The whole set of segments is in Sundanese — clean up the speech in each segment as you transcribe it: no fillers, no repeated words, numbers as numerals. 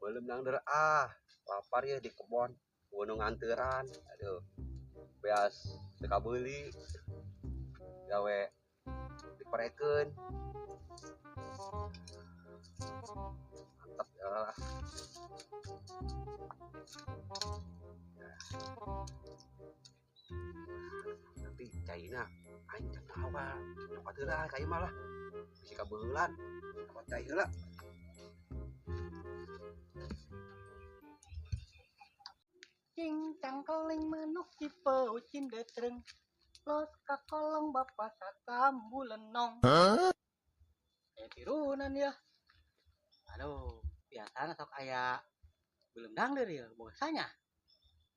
Belum nangder ah, lapar ya di kebon, wono nganteran. Aduh. Beas teu kabeuli. Gawe diperekeun. Mantap ya lah. Tapi caina aing teu tahu ka. Nyokot heula ka ieu mah lah. Bisi kabeulan. Nyokot cai heula. Cing cangkeling manuk tipe ucin detreng. Los kakolong bapak sakambu lenong. Tirunan ya. Aduh, biasanya sok aya belum dangder ya, biasanya.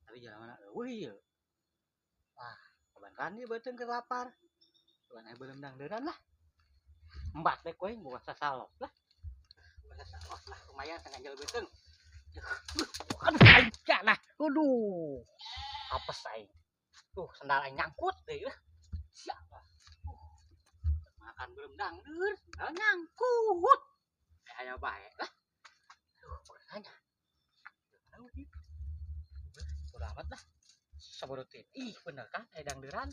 Tapi jalan mana eueuh ya. Wah, kaban ieu beuteung keur lapar. Cuman aya belum dangderan lah. Embat deh kowe boga sasalop lah. Boga sasalop lah, lumayan sanganjel beuteung. Aduh, aing lah. Aduh. Apes aing. Tuh, sendal aing nyangkut deh lah. Siap lah. Makan belum dangder, sendal nyangkut. Kayak baik lah. Aduh, pokoknya. Udah amat lah. Sabodotin. Ih, bener kan? Aya dangdeuran.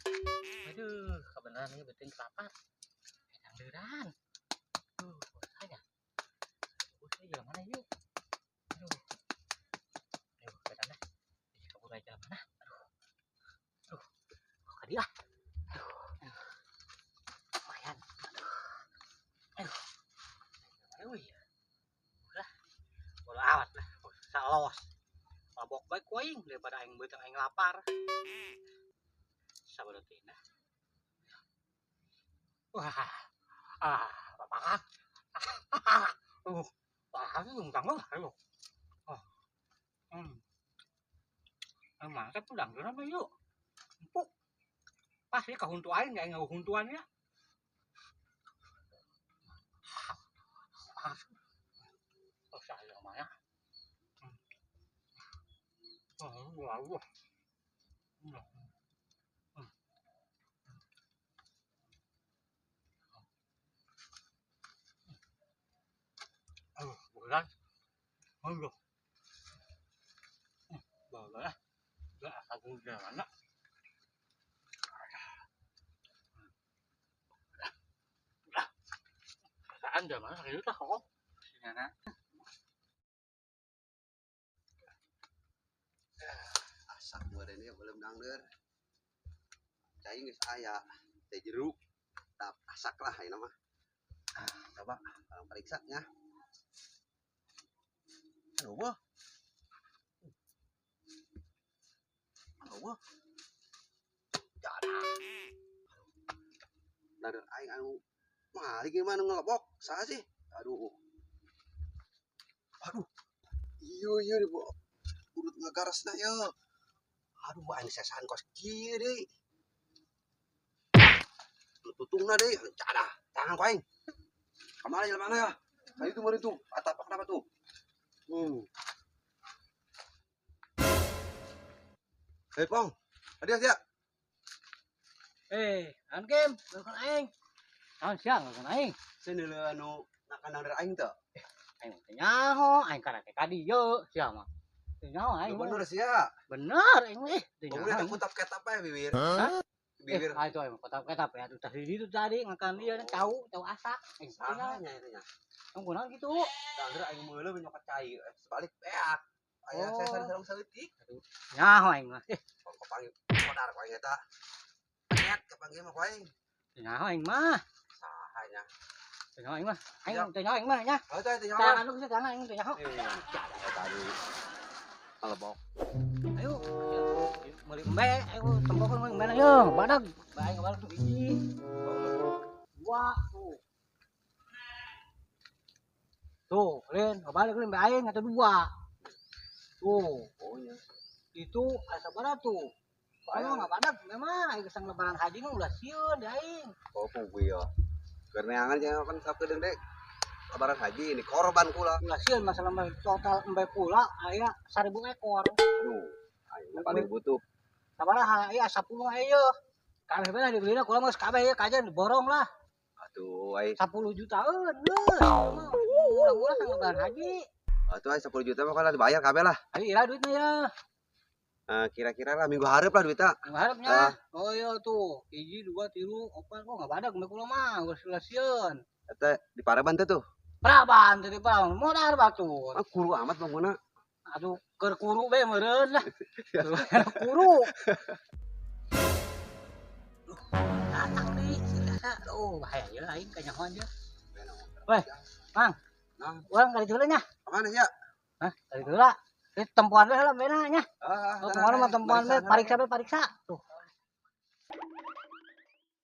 Aduh, kebenaran ini beuteung kelapar. Aya dangdeuran. Aduh, pokoknya. Aduh, ini jalan mana ini? Aduh. Aduh, beneran dah. Ini kabur aja jalan mana? Aduh. Aduh. Kok ka dieu ah? Aduh. Aduh. Lumayan. Aduh. Aduh. Aduh, iya. Udah. Bodo amat lah. Salos. Mabok baik ku aing daripada aing beuteung aing lapar. Sabodotin dah. Wah. Ah, bapak. Wah, ini tanggung ayo. Oh. Mantap tuh dangdeuran mah yuk. Empuk. Pas ya kahuntu aing enggak ngahuntuan ya. Oh, saya mah ya. Oh, wah, wah. Aduh, berat. Aduh. Boleh. Enggak aku jalan. Perasaan jalan sakit tah kok. Nyana. Asak meureun ieu belum dangdeur. Cai geus aya, teh jeruk. Tap asak lah ayeuna mah. Ah, coba urang periksa nya. Aduh, wah. Aduh, wah. Jadah. Dangdeur aing anu mah gimana ngelebok? Saha sih? Aduh. Aduh. Iya iya di urut ngagarasna ye. Aduh, aing sesahan kos kieu deui. Tutungna deui, cadah. Tangan ku aing. Kamana jelema ya? Kayu tuh meureun tuh. Atapak kenapa tuh? Hei, Pong. Hadiah sia. Naon game? Ngeukeun aing. Naon sia ngeukeun aing? Sia neuleuh anu nakan dangdeur aing teu? Aing teh nyaho, aing karek ka dieu sia mah. Teu nyaho aing. Lu bener sia. Bener aing mah. Teu Bau nyaho. teh kutap ketap bae bibir. Hah? Bibir. Itu aing kutap ketap ya. Tuh tadi itu tadi ngakan dia cau, cau asak. Aing saha nya itu nya. Tong kunaon kitu? Dangdeur aing meuleuh nyokot cai, sebalik beak. Aya Oh. saya sareng saeutik. Aduh, nyaho aing mah. Kok kapanggih kodar ku aing eta. Penyet kapanggih mah ku aing. Teu nyaho aing mah. Saha nya? Teu nyaho aing mah. Aing teu nyaho aing mah nya. Oh, teh teu nyaho. Tangan lu geus tangan aing teu nyaho. Jadah tadi. Malebok. Ayo, meuli embe, ayo tempokeun meuli embe yo, badag. Bae ngabadag tuh hiji. Dua tuh. Tuh, Lin, ngabadag Lin embe aing atau dua. Tuh. Oh iya. Itu asa sabaraha tuh? Ayo ngabadag memang aing geus lebaran haji mah ulah sieun di aing. Oh, puguh ya. Keur neangan jangan kan sakedeung dek. Lebaran haji ini korban kula. Ulah sieun masalah mah total embe kula aya 1000 ekor. Aduh, aing paling butuh. Sabaraha aya 10 aya. Kabeh bae lah dibelina kula mah geus kabeh ieu kajian diborong lah. Atuh, ai 10 jutaan leuh. Murah-murah sang lebaran haji. Atuh 10 juta mah kalau dibayar kabeh lah. Ayo ira duitnya ya. Eh, kira-kira lah minggu hareup lah duitnya. Minggu hareup nya. Ah. Oh iya tuh. Hiji, dua, tilu, opat. Oh, nggak badak kula mah, geus sieun. Eta di paraban teh tuh. Paraban teh di paraban. Modal batur. Ah, kuru amat bangunna. Aduh, keur kuru be meureun lah. Kuru. Duh, datang deui si Tata. Oh, bahaya ya aing kanyahoan dia. Weh, Mang. Nah. Urang kali heula nya. Kemana ya? Hah, kali heula. Eh, tempoan we heula bena nya. Ah, Oh, kemana mah tempoan we, pariksa we pariksa. Tuh.